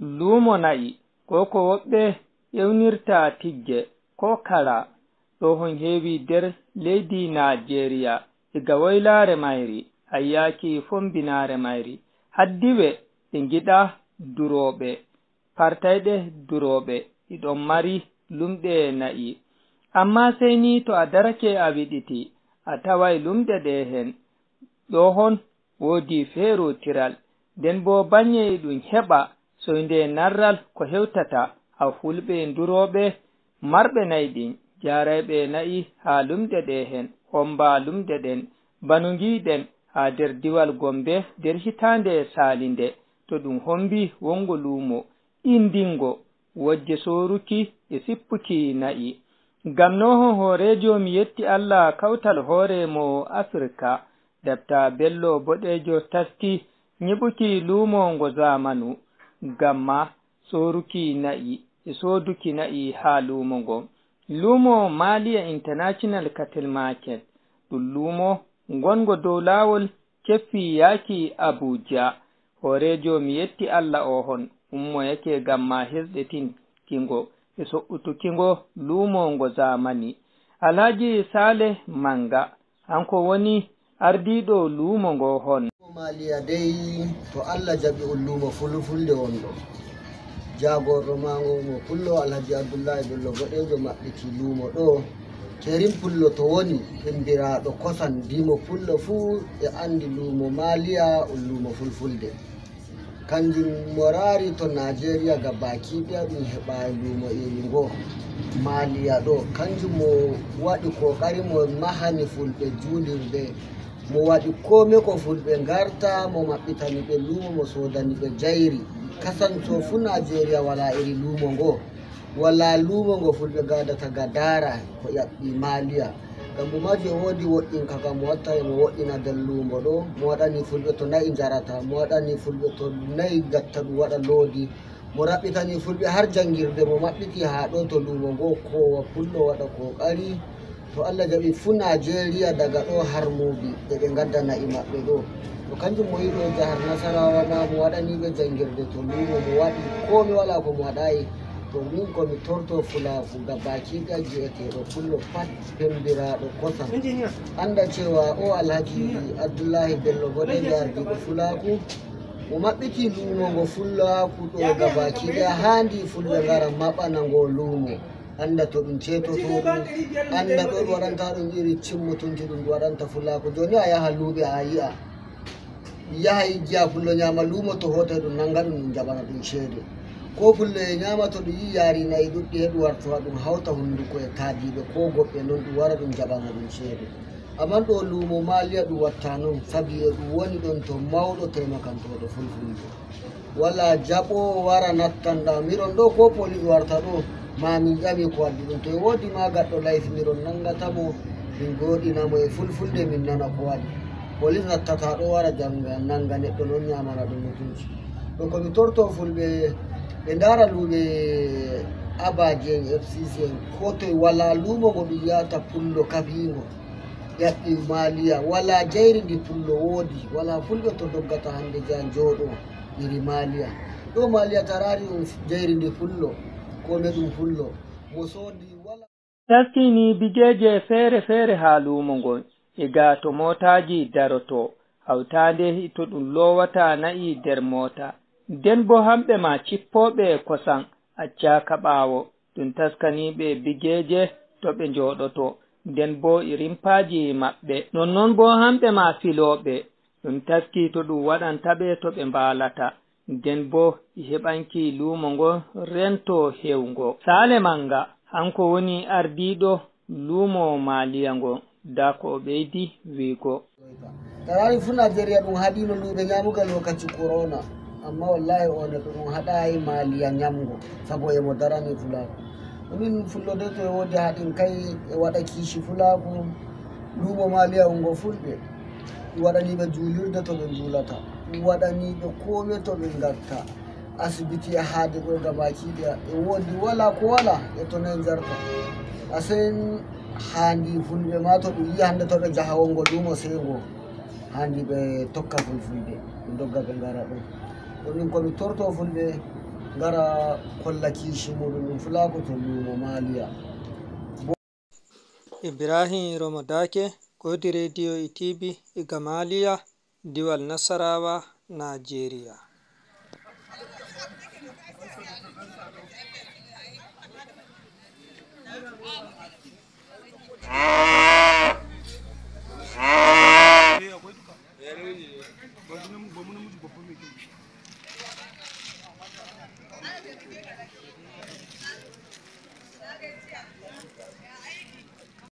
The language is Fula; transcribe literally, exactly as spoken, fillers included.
Luumo na'i, ko ko woɓɓe ewnirta tijje, ko kara, ɗo hon heewi der leydi Naajeeriya, iga woylaare mayri, haa yaaki fombinaare mayri. Haddi we, ɓe ngiɗa durooɓe, partayɗe durooɓe, iɗon mari lumɗe na'i. Amma sey ni to a darake a wiɗiti, a taway lumɗe ɗe hen. Ɗo hon woodi feerootiral. Nden bo bannye iɗum heɓa soynde narral ko hewtata haa fulɓe ndurooɓe marɓe na'i ɗin, jaarayɓe na'i haa lumɗe ɗe hen, homba lumɗe ɗen, bano ngiiɗen haa der diwal Gombe der hitaande saalinde, to ɗum hombi wongo luumo indingo wojje sooruki e sippuki na'i. Ngam no hon hooreejo mi yetti Allah kawtal hoore mo Afirka, Dabta Bello Boɗeejo taski nyiɓuki luumo ngo zamanu, ngam ma sooruki na'i e sooduki na'i haa luumo ngo. Luumo Maaliya International Cattle Market, ɗum luumo ngongo dow laawol ceffi yaaki Abuja. Hooreejo mi yetti Allah o hon ummoyake ngam ma hesɗetinki ngo e so'utuki ngo luumo ngo zamani. Alhaji Saleh Manga, hanko woni ardiiɗo luumo ngo hon. Maaliya dey, to Allah jaɓi on luumo fulfulde on ɗo. Jaagorɗo maango mo pullo Alhaji Abdullahi Bello Boɗeejo maɓɓiti luumo ɗo. Kerim pullo to woni, pembiraaɗo kosan dimo pullo fuu e anndi luumo Maaliya on luumo fulfulde. Kanjum mo raari to Naajeeriya gabaki ɗaya ɗum heɓaay luumo iri ngo Maaliya ɗo. Kanjum mo waɗi kookari mo mahani fulɓe juulirde. Mo waɗi kome ko fulɓe ngarta, mo maɓɓitani ɓe luumo, mo soodani ɓe jayri. Kasanto fuu Naajeeriya walaa iri luumo ngo. Walaa luumo ngo fulɓe gadata gadara ko ƴaɓɓi Maaliya. Ngam bo maajum e woodi woɗɗinka kam mo watta e mo woɗɗina nder luumo ɗo. Mo waɗani fulɓe to na'i njarata, mo waɗani fulɓe to na'i gatta ɗum waɗa loodi. Mo raɓɓitani fulɓe har janngirde, mo maɓɓiti haa ɗo to luumo ngo koowa pullo waɗa kookari. To Allah jaɓi fuu Naajeeriya daga ɗo har Muubi e ɓe ngadda na'i maɓɓe ɗo. To kanjum mo yiɗo jahar Nasarawa ma mo waɗani ɓe janngirde to luumo mo waɗi koo mi walaa ko mo waɗaayi. To min ko mi torto fulaaku gabaki ɗaya ji'eteeɗo pullo pat pembiraaɗo kosam. Annda cewa o Alhaji Abdullahi Bello Boɗeejo ardiiɗo fulaaku. Mo maɓɓiti luumo ngo fulaaku ɗo gabaki ɗaya haa ndi fulɓe ngara maɓɓana ngo luumo. Annda to ɗum ceetoto ɗum, annda ɗo ɗum waɗanta ɗum iri cimmutunci ɗum ɗum waɗanta fulaaku. Jooni a yaha luuɓe a yi'a. Yaha iggiya pullo nyaama luumo to hoota ɗum nanga ɗum ɗum jaɓana ɗum ceede. Ko pullo e nyaama to ɗum yi'i yaari na'i ɗuɗɗi he ɗum wartowa ɗum hawta hunnduko e taadiiɓe ko goɓɓe non ɗum wara ɗum jaɓana ɗum ceede. Amman ɗo luumo Maaliya ɗum watta non, sabi e ɗum woni ɗon to mawɗo taimakantooɗo fulfulde. Walaa jaɓoowo wara nattanɗa miron ɗo, ko poliis warta ɗo, ma min ƴami ko waddi ɗum. To e woodi ma gaɗɗo layfi miron nanngata mo, min gooɗina mo e fulfulde, min nana ko waɗi. Poliis nattata ɗo wara jannga, nannga neɗɗo non nyaamana ɗum mutunci. Ɗo ko mi torto fulɓe, ɓe ndaara luuɓe Abaji en, F C C en, ko toye walaa luumo ngo ɗum yahata pullo kafiingo. Ƴaɓɓi Maaliya, walaa jayri ndi pullo woodi, walaa fulɓe to doggata hannde jaa njooɗo iri Maaliya. Ɗo Maaliya taraari ɗum jayri ndi pullo, kome ɗum pullo. Mo soodi walaa. Taskini bigeeje feere feere haa luumo ngon, iga to mootaaji darotoo, hawtaande to ɗum loowata na'i der moota. Nden bo hamɓe ma cippooɓe kosan accaaka ɓaawo. Ɗum taskanii ɓe bigeeje to ɓe njooɗotoo, nden bo e rimpaaji maɓɓe. Nonnon bo hamɓe ma filooɓe, ɗum taskii to ɗum waɗanta ɓe to ɓe mbaalata, nden bo e heɓanki luumo ngon rento heewŋgo. Saale Mannga, hanko woni ardiiɗo luumo Maaliya ngon. Daa ko o ɓeydi wi'go. Taraari fuu Najeriya ɗum haɗiino luuɓe nyaamugal wakati korona. Amma wallaahi oo neɗɗo ɗum haɗaayi Maaliya nyamgo, sabu emo darani Fulaaku. Ɗumin Fullo de to e woodi haaɗin kay e waɗa kiishi Fulaaku, luumo Maaliya wongo Fulɓe. Ɗum waɗanii ɓe juulirde to ɓe njuulata. Ɗum waɗanii ɓe koome to ɓe ngatta. Asibiti e haade ɗo gabaki ɗaya e woodi walaa ko walaa e to nayi njarta. Asen haandi Fulɓe ma to ɗum yi'i hannde to ɓe njaha wongo luumo sey ngo. Haandi ɓe tokka Fulfulde, ɓe ndogga ɓe ngara ɗo. Ɗo min ko mi torto Fulɓe, Ngara kolla kiishi muɗum ɗum fulaaku to luumo Maaliya. Ibrahim Romo Dake, Godi Radio e T V e Gamaliya, Diwal Nasarawa, Najeriya.